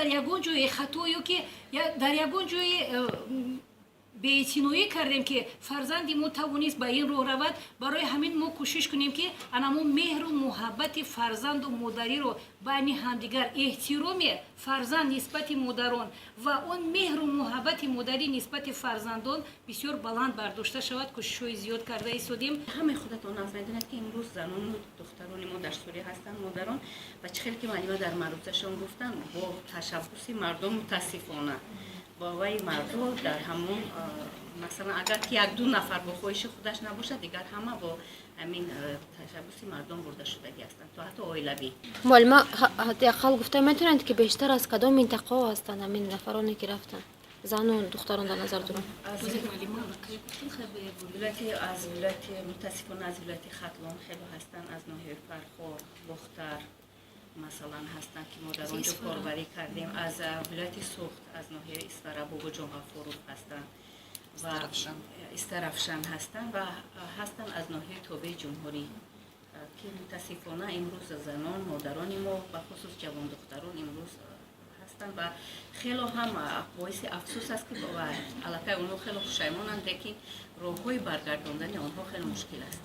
Дар ягон ҷое хато ё ки дар ягон ҷое беэътиноӣ кардем, ки фарзанди мо тавонист ба ин роҳ равад. Барои ҳамин мо кӯшиш кунем, ки анамо меҳру муҳаббати фарзанду модариро байни ҳамдигар, эҳтироми фарзанд нисбати модарон ва он меҳру муҳаббати модарӣ нисбати фарзандон бисёр баланд бардошта шавад. Кӯшишҳои зиёд карда истодем. Ҳамаи худатон аз медонед, ки имрӯз занону духтарони мо дар Сурия ҳастанд, модарон, ва чӣ хел ки муаллима дар маърузашон гуфтанд, бо ташаббуси мардон, мутаассифона, боваи мардо дар ҳамон, масалан, агар ки як-ду нафар бо хоҳиши худаш набошад, дигар ҳама бо ҳамин ташаббуси мардон бурда шудагӣ ҳастанд, то ҳатто оилавӣ. Муаллима, ҳадди ақал гуфта метавонед, ки бештар аз кадом минтақаҳо ҳастанд ҳамин нафароне, ки рафтанд? Зану духтарон дар назар дорам. Аз вилояти, мутаассифона, аз вилояти Хатлон хело ҳастанд, аз ноҳияи Фархор, Бохтар, масалан, ҳастанд, ки мо дар он ҷо корбарӣ кардем. Аз вилояти Суғд, аз ноҳияи Исфара Бобоҷон Ғафуров ҳастанд ва Истарафшан ҳастанд ва ҳастанд аз ноҳияи тобеи ҷумҳурӣ, ки мутаассифона имрӯз занон, модарони мо, бахусус ҷавондухтарон имрӯз ҳастанд ва хело ҳам боиси афсӯс аст, ки аллакай онҳо хело пушаймонанд, лекин роҳҳои баргардондани онҳо хеле мушкил аст.